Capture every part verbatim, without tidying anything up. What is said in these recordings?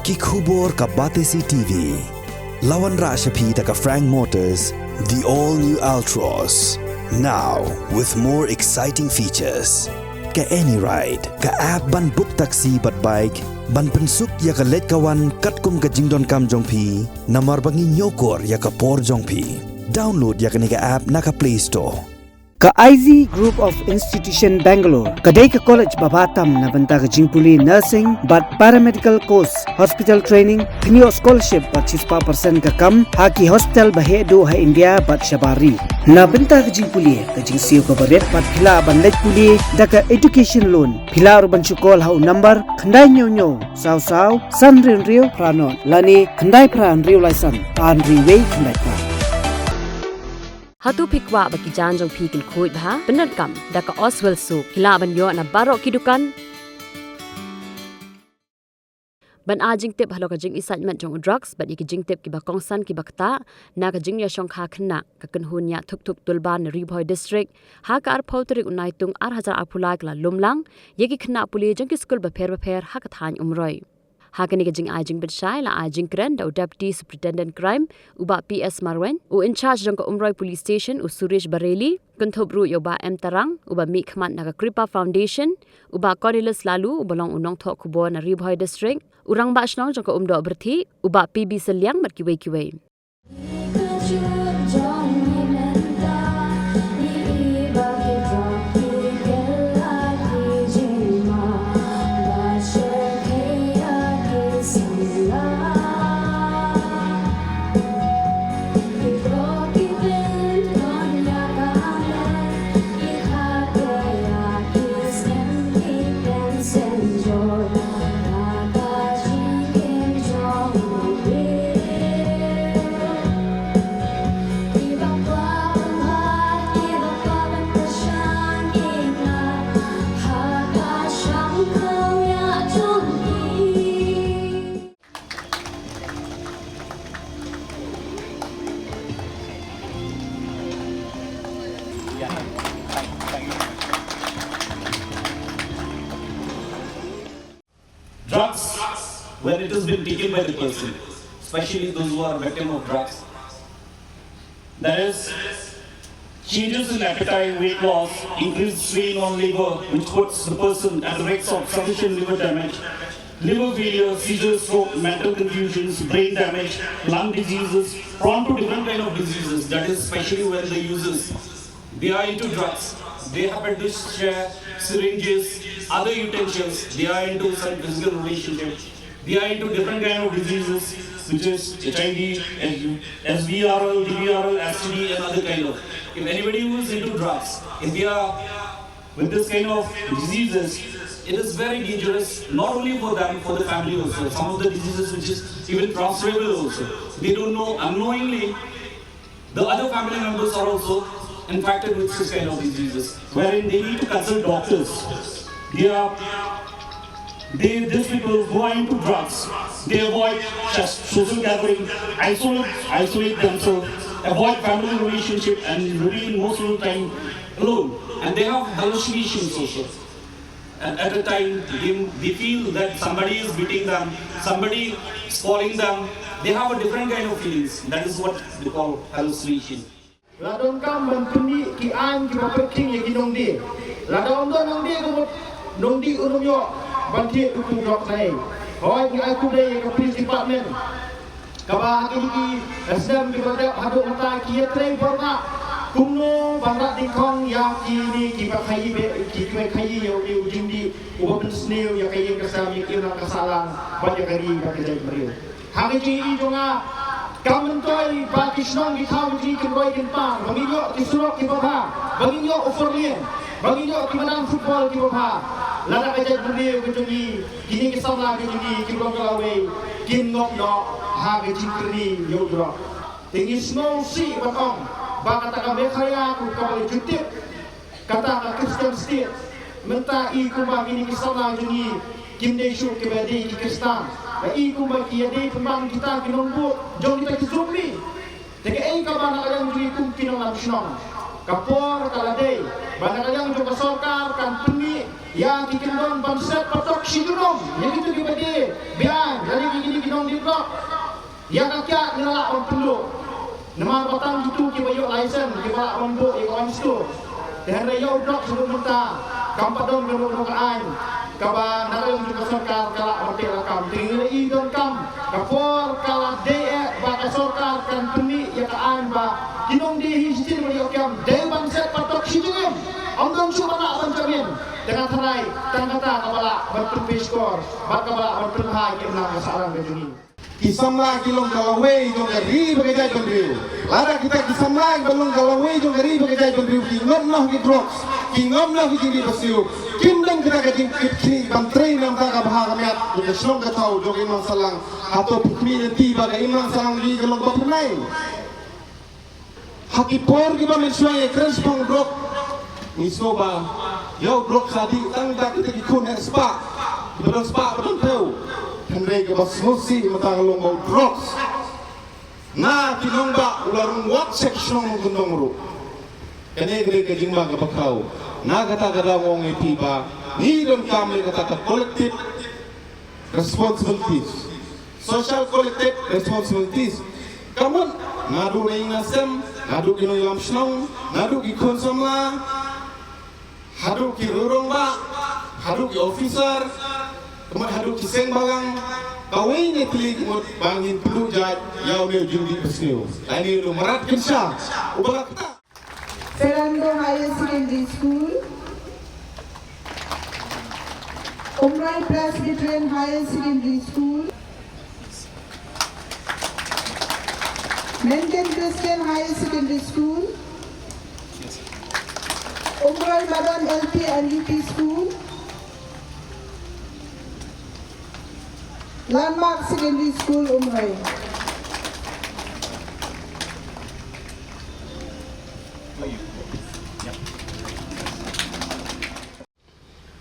Ki khubor ka Batesi T V. La wanrah sha phi da ka Frank Motors, the all new Altroz. Now with more exciting features. Ka AnyRide, ka app ban book taxi bad bike, ban pynsuk ïa ka leit ka wan katkum ka jingdonkam jong phi, namar ba ngi ñiewkor ïa ka por jong phi. Download ïa kane ka app na ka Play Store. Ka I Z Group of Institution Bangalore ka dei ka college ba bha tam na bynta ka jingpule nursing bad paramedical course, hospital training, kynnoh scholarship bad shispah percent ka kam ha ki hospital ba heh duh ha India bad shabar ri. Na bynta ka jingpule, ka jingsiew kaba rit bad phi lah ban leit pule da ka education loan. Phi lah ruh ban shu call ha u number khyndai hynñiew hynñiew saw saw san hynriew hynriew phra nod lane khyndai phra hynriew lai san ar hynriew wei khyndai phra. Hato phi kwah ba ki jaiñ jong phi kin khuid bha? Pyndonkam da ka Oswell Soap. Phi lah ban ïoh na baroh ki dukan. Ban ai jingtip halor ka jingisaitmet jong u drugs bad ïa ki jingtip kiba kongsan kiba ktah na ka jingïashongkha khynnah, ka kynhun Ïaid Thuk Thuk Tulban na Ri Bhoi District ha ka arphew tarik u Naitung arhajar arphew lai ka la lum lang ïa ki khynnah pule jong ki skul bapher bapher ha ka thaiñ Umroi. Ha kane ka jingai jingpynshai la ai jingkren da u Deputy Superintendent Crime, u Bah P S Marwein, u in-charge jong ka Umroi Police Station, u Suresh Bareli, kynthup ruh ïa u Bah M Tarang, uba mihkhmat na ka Kripa Foundation, u Bah Cornelius Laloo, uba long u nongthoh khubor na Ri Bhoi District, u Rangbah Shnong jong ka Umdoh Pyrthei, u Bah P B Sylliang bad kiwei kiwei. Drugs, when it has been taken by the person, especially those who are victim of drugs, that is, changes in appetite, weight loss, increased strain on liver, which puts the person at risk of sufficient liver damage, liver failure, seizure, stroke, mental confusions, brain damage, lung diseases, prone to different kind of diseases. That is, especially when the users, they are into drugs, they happen to share syringes, other utensils, they are into some physical relationship, they are into different kind of diseases, which is H I V, S V R L, D V R L, S T D, and other kind of. If anybody who is into drugs, if they are with this kind of diseases, it is very dangerous, not only for them, for the family also. Some of the diseases which is even transferable also. They don't know, unknowingly, the other family members are also infected with this kind of diseases, wherein they need to consult doctors. They are, they, these people who are into drugs, they avoid just social gathering, isolate, isolate themselves, avoid family relationship, and remain most of the time alone. And they have hallucinations also. And at a time, they, they feel that somebody is beating them, somebody is calling them. They have a different kind of feelings. That is what they call hallucination. La donkam ban pynmih ki aiñ kiba pyrkhing ïa ki nongdie. Lada ym don nongdie, ka mut nongdie un ym ïoh ban thied ïa u drok. Hooid, ngi ai khublei ïa ka police department. Kaba ha kine ki snem kiba dep haduh mynta ki ïatrei bor bha kumno ban rah dyngkhong ïa kine kiba khaïi beit, ki kiba khaïi ïa une u jingdih uba pynsniew ïa ka ïing ka sem, ïa ka imlang ka sahlang bad ïa ka ri bad ka jaitbynriew. Ha ka jingïohi jong nga, kam myntoi ba ki shnong ki thaw ka jingïakynroi kynpang, ba ngin ïoh ki surok kiba bha, ba ngin ïoh u four lane, ba ngin ïoh ki madan football kiba bha. Lada ka jaitbynriew ka jong ngi, kine ki samla ka jong ngi kiba long ka lawei, kin ngop noh ha ka jingkyrni ïa u drok. Te ngi sngewsih ban ong ba kata ka Meghalaya kaba la ju tip kata ka Christian state, mynta i kumba kine ki samla jong ngi kim dei shuh kiba dei ki Khristan, ba i kumba ki ïadei pynban kita ki nongbud jong kita ki zombie. Te kaei kaba na ka liang jong ngi kum ki nongïalam shnong, ka por ka la dei ba na ka liang jong ka sorkar kan pynmih ïa ki kyndon ban set patok shi junom ïa kito kiba dei beaiñ lane ki kine Ïa ka kiad ngi la lah ban pynduh. Namar ba tang kito kiba ïoh license kiba lah ban buh ïa ka wine store. Te hynrei ïa u drok sha mynta kam pat don kano kano ka aiñ kaba na ka liang jong ka sorkar ka lah ban teh lakam. Te ngi la i donkam ka por ka la dei eh ba ka sorkar kan pynmih ïa ka aiñ ba ki nongdie hi shisien ba ïoh kem dei ban set patok shi jingim. Ym don shuh ba lah ban jamin. Te nga tharai tang kata kaba lah ban pynpei shkor bad kaba lah ban pynbha ïa ki imlang ka sahlang ka jong ngi. Ki samla ki long ka lawei jong ka ri bad ka jaitbynriew. Lada kita ki samla kiba long ka lawei jong ka ri bad ka jaitbynriew ki ngop noh ki drugs, ki ngop noh ki jingdih basniew. Kim don kita ka jingkit khlieh ban trei na ka bynta ka bha ka miat jong ka shnong ka thaw jong ka imlang sahlang. Hato phi khmih lynti ba ka imlang sahlang jong ngi ka long kaba phyrnai? Ha ki por kiba mynshuwa ïa kren shaphang drok, ngi sngew ba ïa u drok ka dih tang da kita ki khun heh spah kiba don spah ba don thew. Hynrei kaba sngewsih mynta ka long ba u drok na ki nongbah u la rung wat sha ki shnong nongkyndong ruh. Kane ka dei ka jingma kaba khraw. Na kata ka daw nga ong ïa phi ba ngi donkam ïa kata ka collective responsibilities, social collective responsibilities. Ka mut naduh na ïing na sem, naduh ki nongïalam shnong, naduh ki khun samla, haduh ki rangbah, haduh ki officer, ka mut haduh ki seng balang. Kawei na ki lei ka mut ba ngin pynduh jait ïa une u jingdih basniew. Ai ne u mrad kynsha uba la kata. Serangoon Higher Secondary School, Umroi Presbyterian Higher Secondary School, Menken Christian Higher Secondary School, Umroi Modern L P and U P School, Landmark Secondary School, Umroi.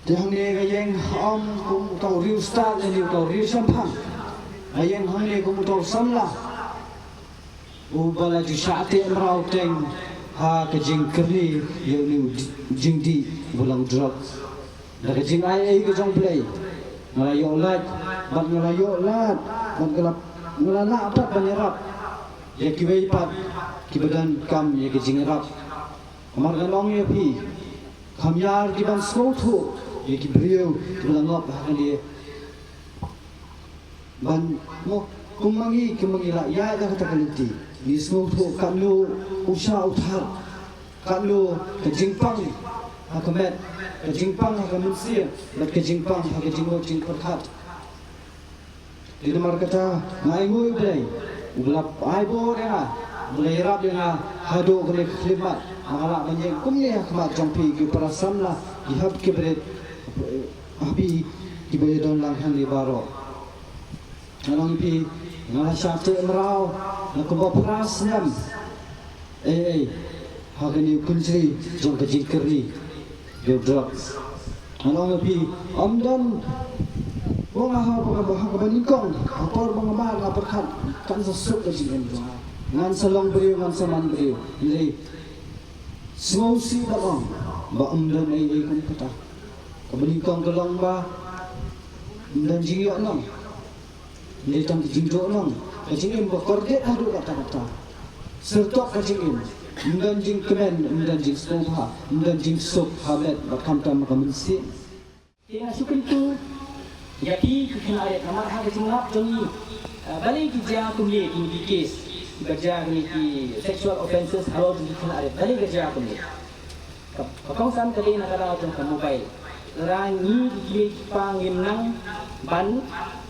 Te hangne nga ïeng ym kum uta u riewstad lane uta u riewshemphang. Nga ïeng hangne kum uta u samla uba la ju shah teh mraw teng ha ka jingkyrni ïa une u jingdih ba long drok. Da ka jingai ei ka jong Blei nga la ïoh lait bad nga la ïoh lad bad nga la, nga la lah pat ban ïarap ïa kiwei pat kiba donkam ïa ka jingïarap. Namar ngan ong ïa phi, kham ïar ki ban sngewthuh ïa ki briew kiba la ngop ha kane. Ban mo, kum ma ngi, kum ma ngi la ïaid da kata ka lynti, ngi sngewthuh katno u shah u thar, katno ka jingpang ha ka met, ka jingpang ha ka mynsiem bad ka jingpang ha ka jingmut jingpyrkhat. Te namar kata nga ainguh ïa U Blei uba la ai bor ïa nga, uba la ïarap ïa nga haduh kane ka khyllipmat, ba nga lah ban ïeng kumne ha khmat jong phi ki para samla, ki hep ki barit, ha phi kiba ïadon lang hangne baroh. Nga ong ïa phi, nga la shah teh mraw la kumba phra snem. Ei, ei, ha kane u kynjri jong ka jingkyrni ïa u drugs. Nga ong ïa phi, ym don, ong ha kaba, ha kaba nyngkong, ha por ba nga mad nga pyrkhat, kan sa suk ka jingim jong nga. Ngan sa long briew, ngan sa man briew. Hynrei sngewsih ban ong ba ym don ei ei kum kata. Kaba nyngkong ka long ba ym don jingïohnong. Hynrei tang ka jingduhnong, ka jingim ba kordit haduh katta katta. Syrtok ka jingim, ym don jingkmen, ym don jingsngewbha, ym don jingsuk ha met bad khamtam ha ka mynsiem. Te nga shu kyntu ïa phi ki khynnah rit namar ha ka jinglap jong ngi, ah, balei ki jia kumne kine ki case, kiba jia kine ki sexual offences halor jong ki khynnah rit, balei ka jia kumne? Ka, ka kongsan ka dei na ka daw jong ka mobile. Lada ngi ki kmie ki kpa ngim nang ban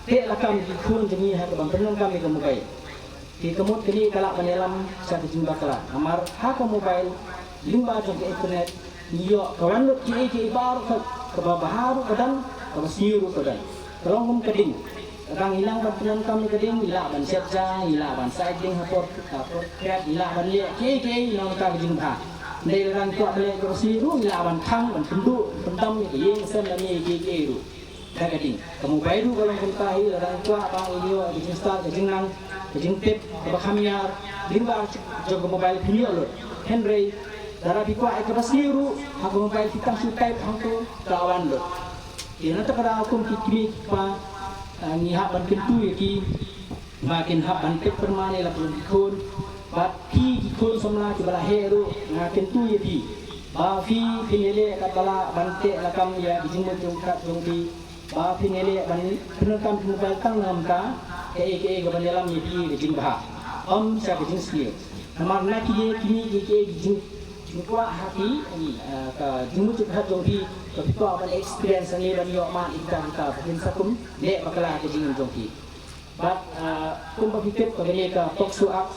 teh lakam ki khun jong ngi ha kaba pyndonkam ïa ka mobile, te ka mut kane ka lah ban ïalam sha ka jingbakla. Namar ha ka mobile, lyngba jong ka internet, ngi ïoh ka wan lut kiei kiei baroh, ka, kaba bha ruh ka don, kaba sniew ruh ka don. Ka long kum ka ding. Lada ngi nang ban pyndonkam ïa ka ding, ngi lah ban shet ja, ngi lah ban sait ding ha por, ha por khet, ngi lah ban leh kiei kiei na ka bynta ka jingbha. Hynrei lada ngi kwah ban leh kaba sniew ruh, ngi lah ban thang, ban pynduh, pyndam ïa ka ïing ka sem lane ïa kiei kiei ruh da ka ding. Ka mobile ruh ka long kumta hi, lada ngi kwah ba ngin ïoh ka jingstad, ka jingnang, ka jingtip kaba kham ïar lyngba jong ka mobile, phin ïoh lut. Hynrei lada phi kwah ïa kaba sniew ruh, ha ka mobile phi tang shu type hangto, ka wan lut. Te na kata ka daw kum ki kmie ki kpa, ah, ngi hap ban kyntu ïa ki Ba kin hap ban peit pyrman ïa la ki khun bad phi ki khun samla kiba la heh ruh, nga kyntu ïa phi ba phi phin ïaleh katba lah ban teh lakam ïa ki jingmut jingpyrkhat jong phi, ba phin ïaleh ban pyndonkam ki mobile tang na ka bynta kaei kaei kaban ïalam ïa phi ka jingbha, ym sha ka jingsniew. Namar na kine kine ki ki ki jing jingkwah ha ki, eh, ka jingmut jingpyrkhat jong phi, ba phi kwah ban experience hangne ban ïoh mad ïa kita kita ba kin sa kum leh bakla ha ka jingim jong phi. Bad, ah, kumba phi tip, ka kane ka POCSO Act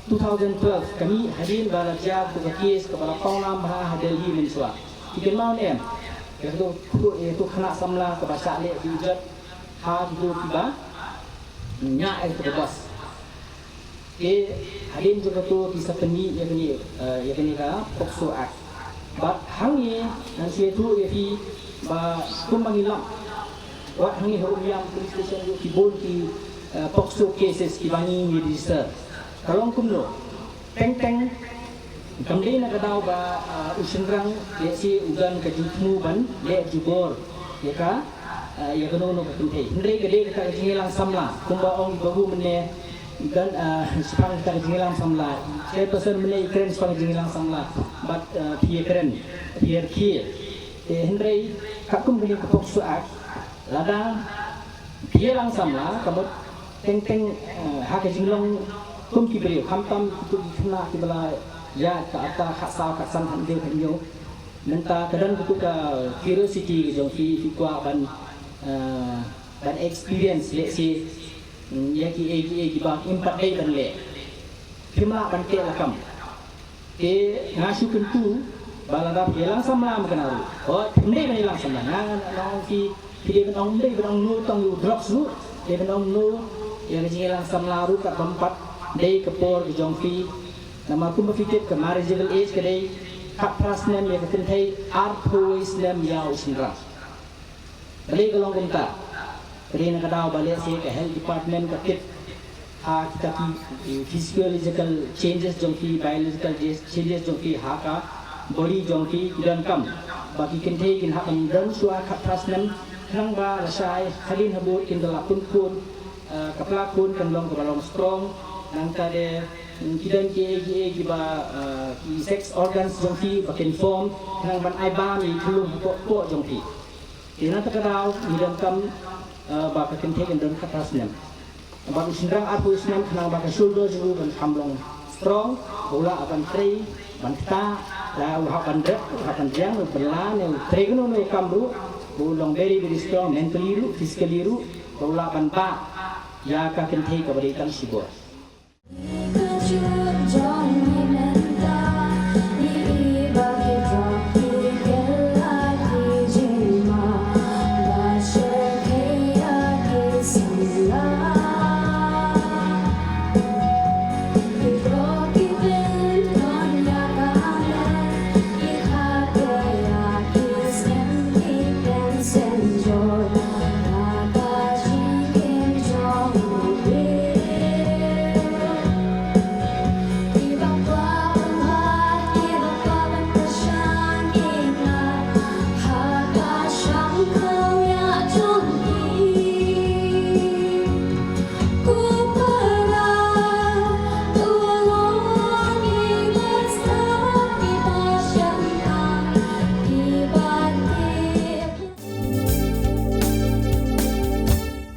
two thousand twelve ka mih hadien ba la jia tu ka case kaba la pynlong bha ha Delhi mynshuwa. Phi kynmaw ne em? Ïa tu, ïa tu khynnah samla kaba shah leh ki jot ha tu kiba ñiah ïa tu ka bus. Te hadien jong katu ki sa pynmih ïa kane, eh, ïa kane ka POCSO Act. Bad hangne ngan sa ïathuh ïa phi ba kumba ngi lap, wat hangne ha Umiam Police Station ruh ki bun ki, eh, POCSO cases kiba ngi ngi register. Ka long kumno? Teng teng kam dei na ka daw ba, eh, u shynrang lehse u don ka jingthmu ban leh jubor ïa ka, eh, ïa kano kano ka kynthei. Hynrei ka dei kata ka jingïalang samla, kumba ong i babu mynne, don, eh, shaphang kata ka jingïalang samla. Chairperson mynne i kren shaphang ka jingïalang samla. Bad, eh, phi ïa kren, phi ïa rkhie. Te hynrei katkum kane ka POCSO Act, lada phi ïalang samla, ka mut teng teng, eh, ha ka jinglong kum ki briew, khamtam kitu ki khynnah kiba la ïaid ka arta, khatsaw, khatsan, khathynñiew, khathynñiew. Mynta ka don katu ka curiosity ka jong phi, phi kwah ban, eh, ban experience lehse, mm, ïa kiei kiei kiba phim pat dei ban leh. Phim lah ban teh lakam. Te nga shu kyntu ba lada phi ïalang samla ma kane ruh, hooid, phim dei ban ïalang samla. Nga, nga ong phi, phi dei ban ong, dei ban ong no tang ïa u drugs ruh, dei ban ong no ïa ka jingïalang samla ruh kat bym pat dei ka por ka jong phi. Namar kumba phi tip, ka marriageable age ka dei khatphra snem ïa ka kynthei, arphew snem ïa u shynrang. Balei ka long kumta? Ka dei na ka daw ba lehse ka health department ka tip ha kita ki, eh, physiological changes jong phi, biological changes jong phi ha ka body jong phi ki donkam ba ki kynthei kin hap ban don shuwa khatphra snem, khnang ba lashai hadien habud kin da la pun khun, eh, ka pla khun kan long kaba long strong. Nangta de, mm, ki don kiei kiei kiba, eh, ki sex organs jong phi ba kin form, khnang ban ai bam ïa ki khyllung hapoh jong phi. Te na kata ka daw ngi donkam, eh, ba ka kynthei kan don khatphra snem. Bad u shynrang arphew snem khnang ba ka shoulder jong u kan kham long strong, ba u lah ban trei, ban ktah, la u hap ban rep, u hap ban riang, u ban la ne u trei kano kano kam ruh, ba u long very very strong mentally ruh, physically ruh, ba u lah ban bah ïa ka kynthei kaba dei tang shibor.